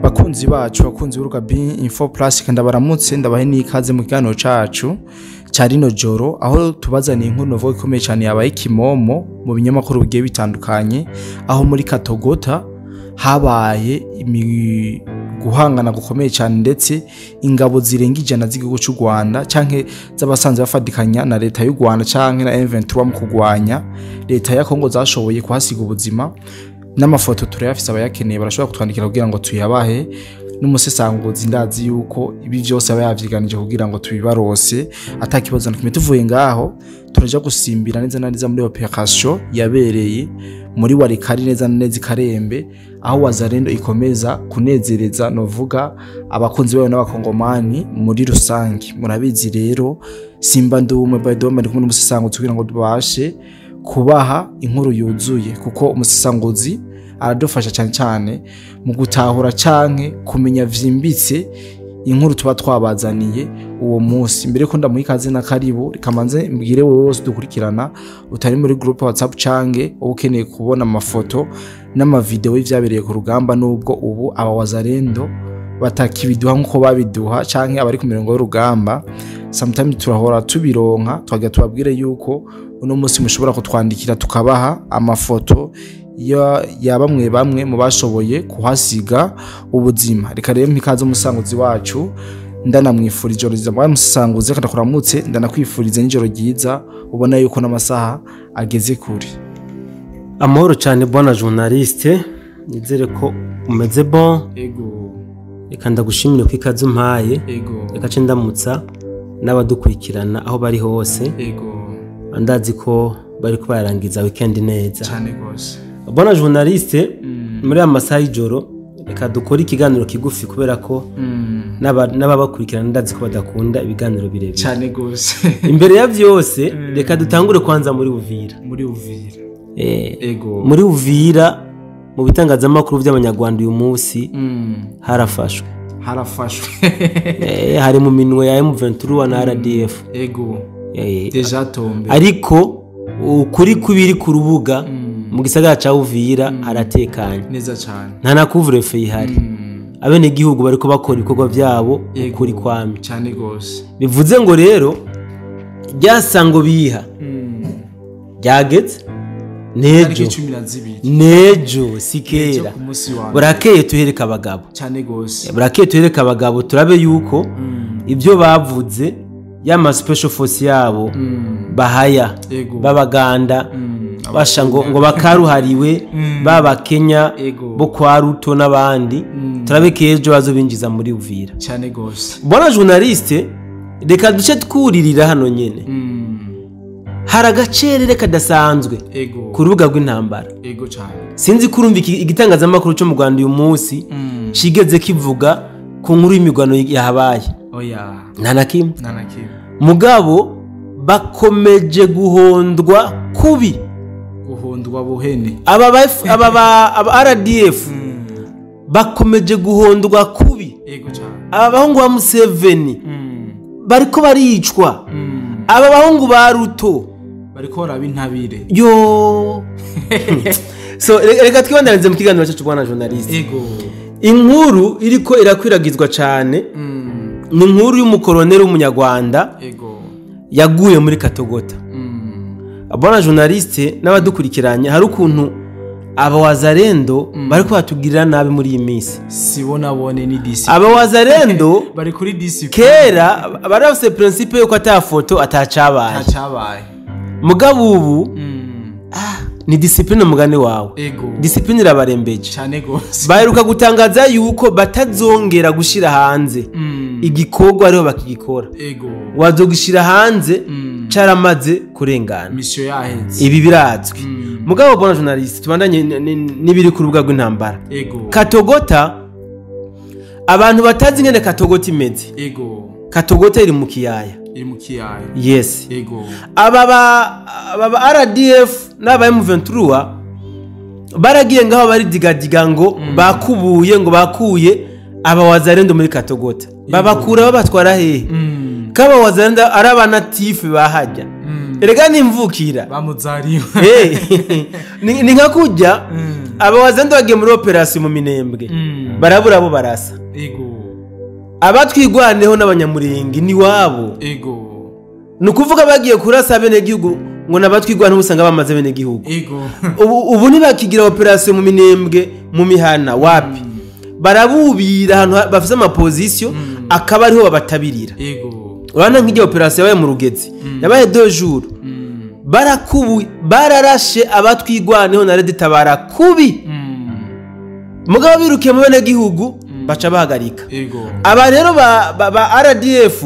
Bakunzi bacu, bakunzi b'urubuga B Info Plus, kandi baramutse, ndabahe n'ikaze mu kiganiro cacu ca rino joro, aho tubazaniye inkuru novuga ikomeye cyane yabaye kimomo mu binyamakuru bigiye bitandukanye, aho muri Katogota habaye guhangana gukomeye cyane, ndetse ingabo zirenga 100 z'igihugu cy'u Rwanda canke z'abasanzwe bafadikanya na leta y'u Rwanda canke na M23 mu kugwanya leta ya Kongo zashoboye kuhasiga ubuzima. N'amafoto turayafise, abayakeneye barashobora kutwandikira kugira ngo tuyabahe. N'umusesanguzi ndazi yuko ibi vyose aba yavyiganije kugira ngo tubibarose atakibazo na kimwe. Tuvuye ngaho turaja gusimbira neza na neza muri opération yabereye muri Walikale, neza na neza Karembe, aho Wazalendo ikomeza kunezereza novuga abakunzi bayo n'abakongomani muri rusange. Murabizi rero, simba ndumwe, by the way, ndi kumwe n'umusesanguzi kugira ngo tubashe kubaha inkuru yuzuye, kuko umusesanguzi aradufasha cyane cyane mu gutahura canke kumenya vyimbitse inkuru tuba twabazaniye uwo munsi. Mbere ko ndamuha ikaze na karibu, reka manze mbwire wowe wose dukurikirana utari muri groupe WhatsApp canke uba ukeneye kubona amafoto n'amavideo y'ivyabereye ku rugamba, nubwo ubu aba Wazalendo batakibiduha nkuko babiduha, canke abari ku mirongo y'urugamba sometimes turahora tubironka, twagira tubabwire yuko uno munsi mushobora kutwandikira tukabaha amafoto ya bamwe bamwe mu bashoboye kuhasiga ubuzima. Reka rero mpikaze umusanguzi wacu, ndanamwifuriza ijoro ryiza. Mwaye musanguzi, reka ndakuramutse, ndanakwifuriza n'ijoro ryiza, ubona yuko n'amasaha ageze kure. Amahoro cyane bwana journaliste, nizere ko umeze bon. Ego. Reka ndagushimire ko ikaze umpaye. Ego. Reka ce ndamutsa n'abadukurikirana aho bari hose. Ego. Ndazi ko bari ko barangiza weekend neza. Cyane gose. Bwana journaliste, muri aya masaha y'ijoro reka dukore ikiganiro kigufi, kubera ko n'ababakurikirana ndazi ko badakunda ibiganiro birebire. Cyane gose. Imbere ya byose, reka dutangure kwanza muri Uvira. Muri Uvira. Ego. Muri Uvira, mu bitangazamakuru by'abanyarwanda uyu munsi harafashwe. Harafashwe. Hari mu minwe ya M23 na RDF. Ego. Déjà tombé. Ariko ukuri kubiri ku rubuga, mu gisagara ca Uvira haratekanye. Neza cyane. Nta na couvre-feu ihari. Abenegihugu bariko bakora ibikorwa byabo ukuri kwamye. Cyane gose. Bivuze ngo rero ryasango biha ryageze nejo. 12. Nejo si kera. Ku munsi wa Burakeye tuhereka abagabo. Cyane gose. Burakeye tuhereka abagabo, turabe yuko ibyo bavuze y'ama special force yabo bahaya babaganda basha ngo bakaruhariwe b'abakenya bo kwa Ruto n'abandi, turabe ko ejo bazobinjiza muri Uvira. Cyane gose. Bwana journaliste, reka duce twuririra hano nyene. Hari agacerere kadasanzwe ku rubuga rw'intambara. Ego cyane. Sinzi ko urumva igitangazamakuru cyo mu Rwanda uyu munsi kigeze kivuga ku nkuru y'imigwano yahabaye. Oya. Nta na kimwe. Nta na kimwe. Mugabo bakomeje guhondwa kubi. Guhondwa buhene. Aba RDF bakomeje guhondwa kubi. Ego cyane. Aba bahungu ba Museveni bariko baricwa. Aba bahungu ba Ruto bariko baraba intabire. Yo. So reka twibandanize mu kiganiro cyacu, bwana journaliste. Ego. Inkuru iriko irakwiragizwa cyane ni inkuru y'umukoroneri w'umunyarwanda Ego. yaguye muri Katogota. Bwana journaliste n'abadukurikiranye, hari ukuntu aba Wazalendo bariko batugirira nabi muri iyi minsi. Sibona bone ni discipline. Aba Wazalendo bari kuri discipline. Kera bari bafise principe yuko ata foto atacabaye. Atacabaye. Mugabo ubu ni discipline, mugani wawe. Ego. Discipline irabarembeje. Cyane gose. Baheruka gutangaza yuko batazongera gushira hanze igikorwa ariho bakigikora. Ego. Wazogishira hanze caramaze kurengana. Mission yaheze. Ibi birazwi. Mugabo bwana journaliste, tubandanye n'ibiri ku rubuga rw'intambara. Ego. Katogota, abantu batazi ingene Katogota imeze. Ego. Katogota iri mu kiyaya. Iri mu kiyaya. Yes. Ego. Aba RDF n'aba M23 baragiye ngaho bari digadiga ngo bakubuye, ngo bakuye aba Wazalendo muri Katogota. Babakura babatwara hehe? Kaba Wazalendo ari abanatifu bahajya. Erega nimvukira bamuzariwe. Ni nka kujya abawazendo bagiye muri operation mu Minembwe, barabura abo barasa. Ego. Abatwigwaneho n'abanyamurengi ni wabo. Ego. Nukuvuga bagiye kurasa bene gihugu ngo nabatwigwaneho usanga bamaze bene gihugu. Ego. Ubu nibakigira operation mu Minembwe mu mihana wapi? Barabubira ahantu bafise ama position akaba ariho babatabirira. Ego. Urabona nk'igihe operation yabaye mu Rugezi yabaye 2 jours, barakubi bararashe abatwigwaneho na Red Tabara kubi. Mugabo birukiye mu bene gihugu baca bahagarika. Ego. Aba rero ba RDF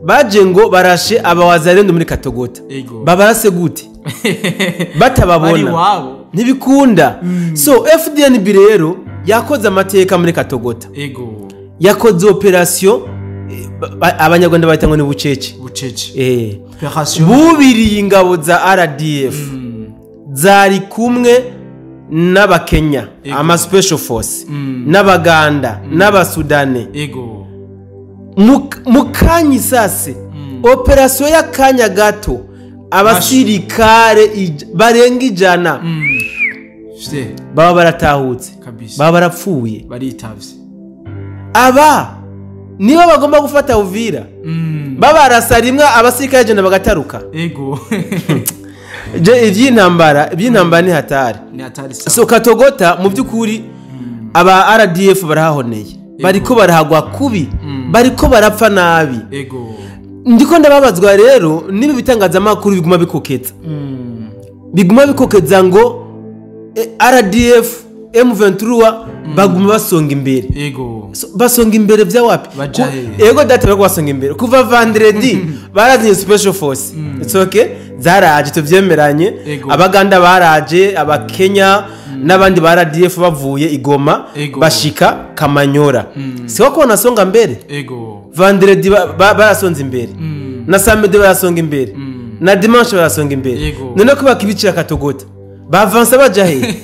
baje ngo barashe abawazarendo muri Katogota. Babarase gute? Batababona. Ntibikunda. So FDNB rero yakoze amateka muri Katogota. Ego. Yakoze operation abanyarwanda bahita ngo ni bucece. Bucece. Operation bubiriye ingabo za RDF. Zari kumwe n'abakenya, ama special force, n'abaganda, n'abasudane. Ego. Mukanyi sase operation y'akanya gato abasirikare barenga 100 baba baratahutse, baba barapfuye, baritavye. Aba nibo bagomba gufata Uvira. Babarasa rimwe abasirikare 100 bagataruka. Ego. Je iby'intambara ni hatari. Ni hatari sana. So Katogota mu byukuri aba RDF barahoneye. Bariko barahagwa kubi, bariko barapfa nabi. Ego. Ndiko ndababazwa rero nibi bitangazamakuru biguma bikokeza. Biguma bikokeza ngo RDF M23 baguma basonga imbere. Ego. So, basonga imbere vya wapi? Ego data bariko basonga imbere. Kuva vendredi barazinye special force. It's okay. Zaraje tuvyemeranye. Abaganda baraje, abakenya n'abandi ba RDF bavuye Igoma bashika Kamanyora. Siko ko nasonga mbere. Ego. Vendredi barasonza imbere. Na samedi barasonga imbere. Na dimanche barasonga imbere. None ko bakibicira Katogota. Bavansa baja he?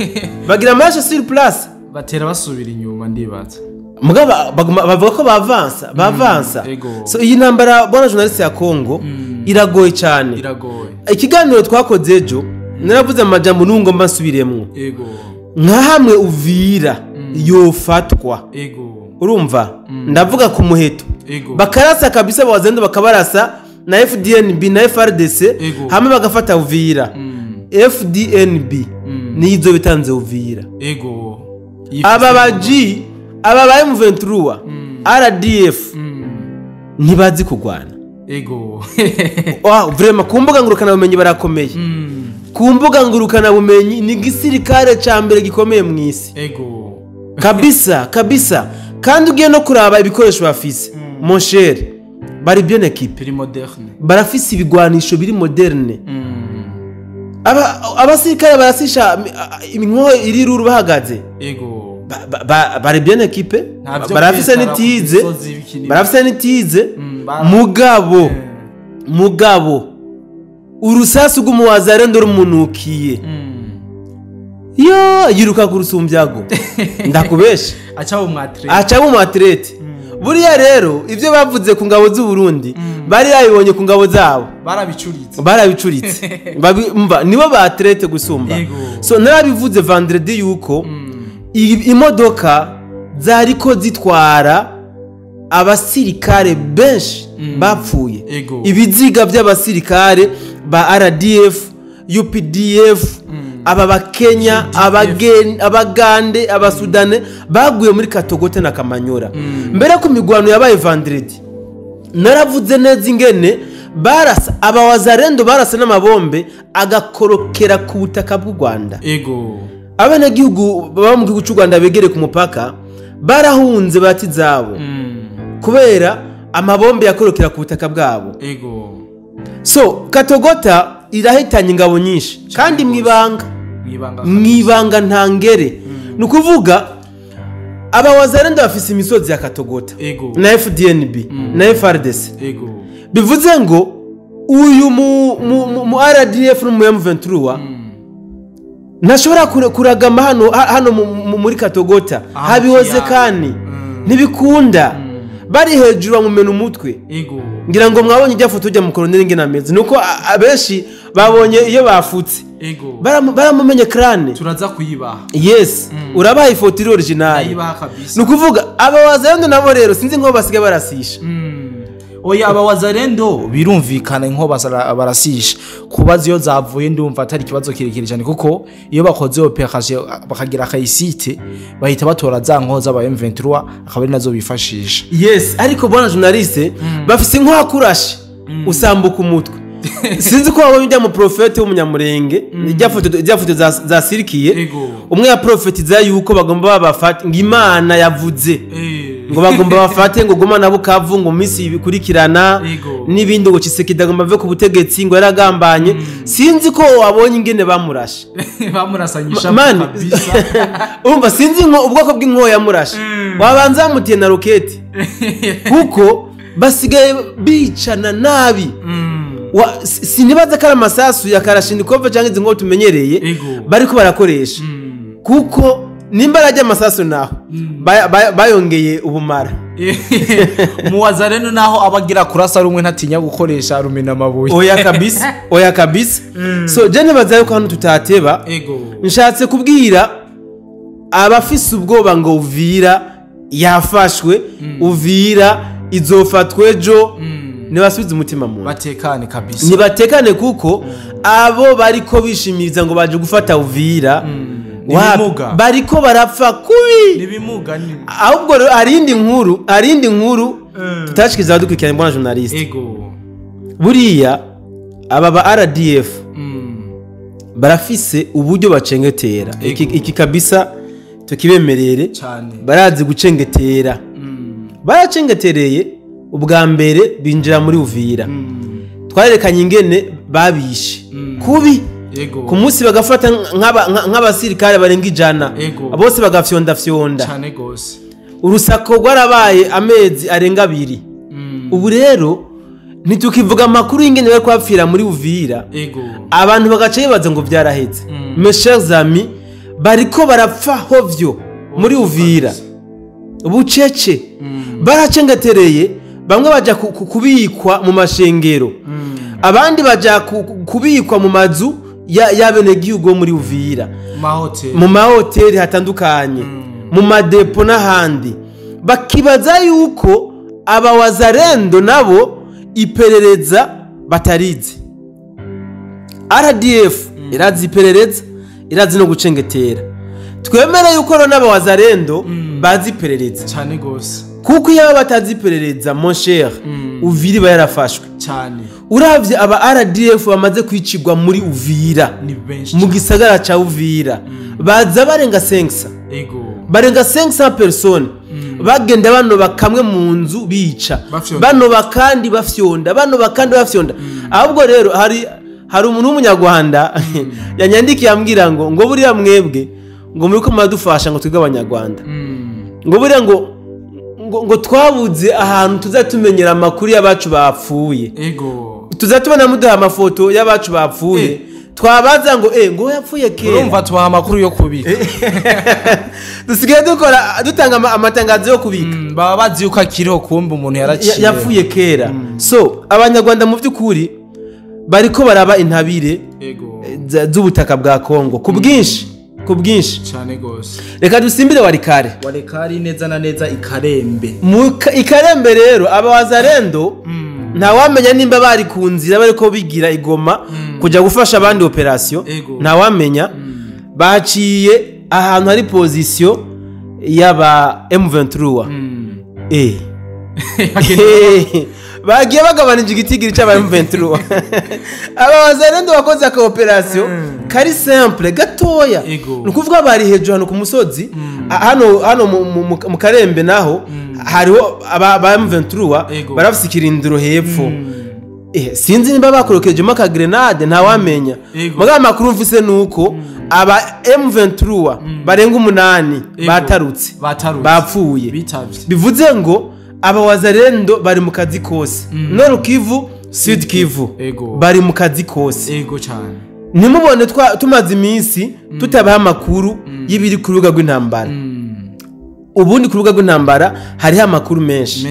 Bagira marche sur place. Batera basubira inyuma ndibaza. Mugaba bavuga ko bavansa. So iyi ntambara bwana journaliste ya Congo iragoye cyane. Iragoye. Ikiganiro twakoze ejo naravuze amajambo nungo mbasubiremwo. Ego. Nka hamwe Uvira yofatwa. Ego. Urumva? Ndavuga ku muheto. Ego. Bakarasa kabisa bawazendo bakabarasa na FDNB na FRDC hamwe bagafata Uvira. FDNB nizo bitanze Uvira. Ego. Aba baji aba ba M23 RDF ntibazi kugwana. Ego. Wow, vraiment kumbuga ngurukana bumenyi barakomeye. Kumbuga ngurukana bumenyi ni gisirikare ca mbere gikomeye mu isi. Ego. Kabisa kabisa. Kandi ugiye no kuraba ibikoresho bafise. Mon cher, bari bien équipé. Biri moderne. Barafise ibigwanisho biri moderne. Abasirikare barasisha iminko iri ruru bahagaze. Ego. Bari bien équipé. Barafise nitize. Barafise nitize. Mugabo. Mugabo. Urusasu rw'umuwazarendo rumunukiye. Yo yiruka kurusumbyago. Ndakubesha. Acha mu atlete. Buriya rero ivyo bavuze ku ngabo z'u Burundi bari babibonye ku ngabo zabo. Barabicuritse. Mva nibo ba atlete gusumba. So narabivuze vendredi yuko imodoka zariko zitwara abasirikare benshi bapfuye. Ibiziga by'abasirikare ba RDF, UPDF, aba bakenya, abagande, abasudane baguye muri Katogota na Kamanyora. Mbere ku migwano yabaye vendredi naravuze neza ingene barasa abawazarendo barasa n'amabombe agakorokera ku butaka bw'u Rwanda. Ego. Abanyagihugu baba mu gihugu cy'u Rwanda begere ku mupaka barahunze bati zabo kubera amabombe yakorokera ku butaka bwabo. Ego. So Katogota irahitanye ingabo nyinshi kandi mwibanga mwibanga ntangere. Nukuvuga abawazarendo bafise imisozi ya Katogota na FDNB na FRDC. Ego. Bivuze ngo uyu mu RDF no mu M23 ntashobora kuragama hano muri Katogota habihoze kandi ntibikunda. Bari hejuru bamumena umutwe. Ngira ngo mwabonye ijya foto ujya mu koroneri ngena ameze nuko abenshi babonye iyo bafutse baramumenye crane. Turaza kuyibaha. Yes, urabaha ifoto iri original. Nukuvuga aba wazalendo nabo rero sinzi nko basigaye barasisha. Oya, aba wazalendo birumvikana nko barasisha kubaza iyo zavuye, ndumva atari ikibazo kirekire cyane, kuko iyo bakoze operation bakagira kayisite bahita batora za nko z'aba M23 akaba ari nazo bifashisha. Yes, ariko bwana journaliste bafise nko hakurashe usambuka umutwe. Sinzi ko wabonye ujya mu profete w'umunyamurenge, ijya foto za sirikiye, umwe ya profetiza yuko bagomba babafate, ngo Imana yavuze ngo bagomba bafate ngo Goma na Bukavu ngo misi bikurikirana n'ibindi, ngo Tshisekedi agomba ave ku butegetsi ngo yaragambanye. Sinzi ko wabonye ingene bamurashe bamurasanyisha kabisa. Umva, sinzi ngo ubwoko bw'inkoya yamurashe, wabanza bamutiye na roketi, kuko basigaye bicana nabi. Sinibaza ko ari amasasu ya Kalashnikov cyangwa izi ngo tumenyereye bariko barakoresha, kuko nimba arajya amasasu naho bayongeye ubumara. Mu wazalendo naho abagira kurasa rumwe ntatinya gukoresha rumena amabuye. Oya kabisa, oya kabisa. So je nibaza yuko hano tutateba. Nshatse kubwira abafise ubwoba ngo Uvira yafashwe, Uvira izofatwe ejo, nibasubize umutima mu batekane kabisa, nibatekane, kuko abo bariko bishimiriza ngo baje gufata Uvira bariko barapfa kubi. Nibimuga. Ahubwo hari indi nkuru tutashikiza dukurikirana bwana journaliste. Buriya aba ba RDF barafise uburyo bacengetera. Iki kabisa tukibemerere, barazi gucengetera. Baracengetereye ubwa mbere binjira muri Uvira. Twarerekanye ingene babishe kubi. Ku munsi bagafata nk'abasirikare barenga 100, bose bagafyonda fyonda. Urusako rwarabaye amezi arenga 2. Ubu rero ntitukivuga amakuru y'ingene bari kwapfira muri Uvira. Abantu bagaca bibaza ngo byarahetse. Mes chers amis, bariko barapfa hovyo muri Uvira. Bucece baracengetereye, bamwe baja kubikwa mu mashengero, abandi baja kubikwa mu mazu y'abenegihugu muri Uvira, mu mahoteli hatandukanye, mu madepo n'ahandi. Bakibaza yuko aba wazalendo nabo iperereza batarizi. RDF irazi iperereza, irazi no gucengetera. Twemere yuko rero n'aba wazalendo bazi iperereza cyane gose, kuko iyo batazi iperereza mon cher, Uvira iba yarafashwe cyane. Uravye aba RDF bamaze kwicirwa muri Uvira, mu gisagara ca Uvira, baza barenga 500. Barenga 500 personnes. Bagenda bano bakamwe mu nzu bica, bano bakandi bafyonda, bano bakandi bafyonda. Ahubwo rero hari umuntu w'umunyarwanda yanyandikiye ambwira ngo buriya mwebwe ngo muri ko muradufasha ngo twige abanyarwanda, ngo buriya ngo twabuze ahantu tuzatumenyera amakuru y'abacu bapfuye. Tuzatubona muduha amafoto y'abacu bapfuye, twabaza ngo ngo yapfuye kera. Urumva tubaha amakuru yo kubika. Dusigaye dukora dutanga amatangazo yo kubika. Baba bazi yuko akiriho, kumbe umuntu yaraciye yapfuye kera. So abanyarwanda mu by'ukuri bariko baraba intabire z'ubutaka bwa Kongo ku bwinshi, ku bwinshi cyane gose. Reka dusimbire Walikale. Walikale neza na neza Ikarembe. Mu Ikarembe rero aba wazalendo ntawamenya nimba bari ku nzira bariko bigira igoma kujya gufasha abandi operation, ntawamenya. Baciye ahantu hari position y'aba M23. Bagiye bagabanije igitigiri cy'aba M23. Aba wazalendo bakoze aka operation kari simple gatoya. Nukuvuga bari hejuru hano ku musozi, hano mu Karembe naho hariho aba M23 barafise ikirindiro hepfo. Sinzi nimba bakorokejemo aka grenade, ntawamenya. Mugabo amakuru mfise nuko aba M23 barenga 8 batarutse, bapfuye. Bivuze ngo aba wazalendo bari mu kazi kose. Nord Kivu, Sud Kivu bari mu kazi kose. Ego cyane. Nimubone tumaze iminsi tutabaha amakuru y'ibiri ku rubuga rw'intambara. Ubundi ku rubuga rw'intambara hariho amakuru menshi.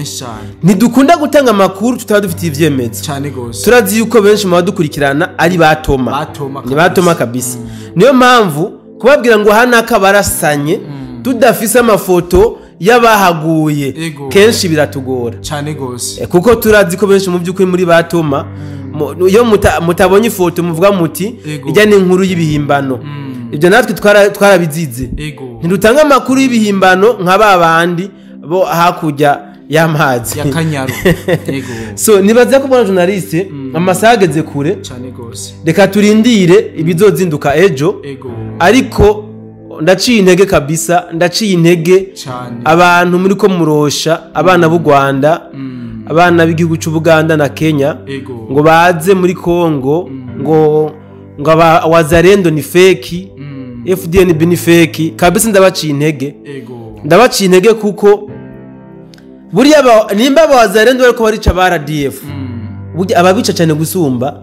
Ntidukunda gutanga amakuru tutaba dufitiye ivyemezo. Cyane gose. Turazi yuko benshi mu badukurikirana ari batoma. Ni batoma kabisa. Niyo mpamvu kubabwira ngo hanaka barasanye tudafise amafoto y'abahaguye kenshi biratugora. Cyane gose. Kuko turazi ko benshi mu by'ukuri muri batoma iyo mutabonye ifoto muvuga muti ijya ni inkuru y'ibihimbano. Ibyo natwe twarabizize. Ntidutanga amakuru y'ibihimbano nka babandi bo hakurya y'amazi ya Kanyaru. So nibaza ko bona journaliste amasaha ageze kure. Cyane gose. Reka turindire ibizozinduka ejo. Ariko ndaciye intege kabisa, ndaciye intege abantu muri ko murosha abana b'u Rwanda, abana b'igihugu cy'u Buganda na Kenya ngo baze muri Kongo ngo aba Wazalendo ni fake, FDNB ni fake kabisa. Ndabaciye intege. Ndabaciye intege kuko buriya nimba aba Wazalendo bariko barica ba RDF, burya ababica cyane gusumba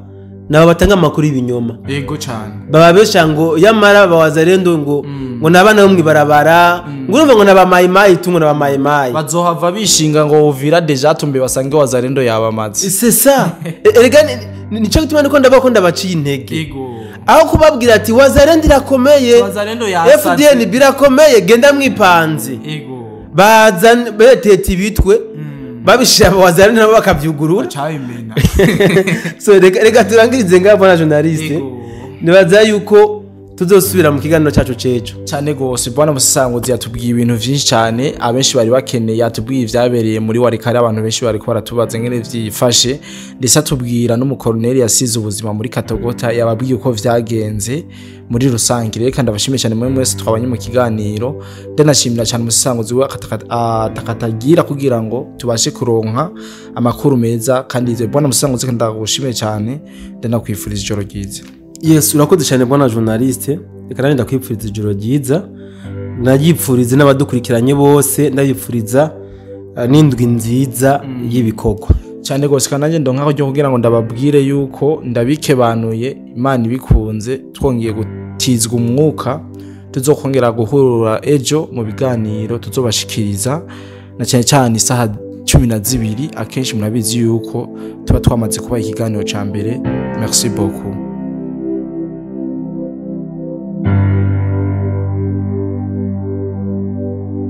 nabo batanga amakuru y'ibinyoma. Yego cyane. Bababesha ngo yamara aba Wazalendo ngo nabana bo mwibarabara, ngo urumva ngo naba mayimayi tungo naba mayimayi. Bazohava bishinga ngo Uvira deja tumbe basange Wazalendo yabamaze. C'est ça. Erega nico gituma niko ndavuga ko ndabaciye intege. Yego. Aho kubabwira ati Wazalendo irakomeye, Wazalendo yasanze, FDN birakomeye, genda mwipanze. Yego. Baza beteta ibitwe babishira Wazalendo nabo bakavyugurura. Cyabimena. So reka turangirize ngaho na journaliste. Nibaza yuko tuzosubira mu kiganiro cyacu cejo. Cyane gose. Bwana Musasanguzi yatubwiye ibintu vyinshi cyane abenshi bari bakeneye, yatubwiye ivyabereye muri Warikare, abantu benshi bari ko baratubaza ngene vyifashe, ndetse atubwira n'umukoroneri yasize ubuzima muri Katogota, yababwiye uko vyagenze muri rusange. Reka ndabashimiye cyane muri mwese twabanye mu kiganiro, ndanashimira cyane Musasanguzi we atakatagira kugira ngo tubashe kuronka amakuru meza kandi ize. Bwana Musasanguzi ndagushimiye cyane, ndanakwifuriza ijoro ryiza. Yes, urakoze cyane bwana journaliste. Reka nanjye ndakwipfuriza ijoro ryiza, ndayipfuriza n'abadukurikiranye bose, ndayipfuriza n'indwi nziza y'ibikorwa. Cyane gose. Kandi nanjye ndonka ryo kugira ngo ndababwire yuko ndabikebanuye, Imana ibikunze twongeye gutizwa umwuka, tuzokongera guhurura ejo mu biganiro tuzobashikiriza na cyane cyane isaha 12. Akenshi murabizi yuko tuba twamaze kuba ikiganiro ca mbere. Merci beaucoup.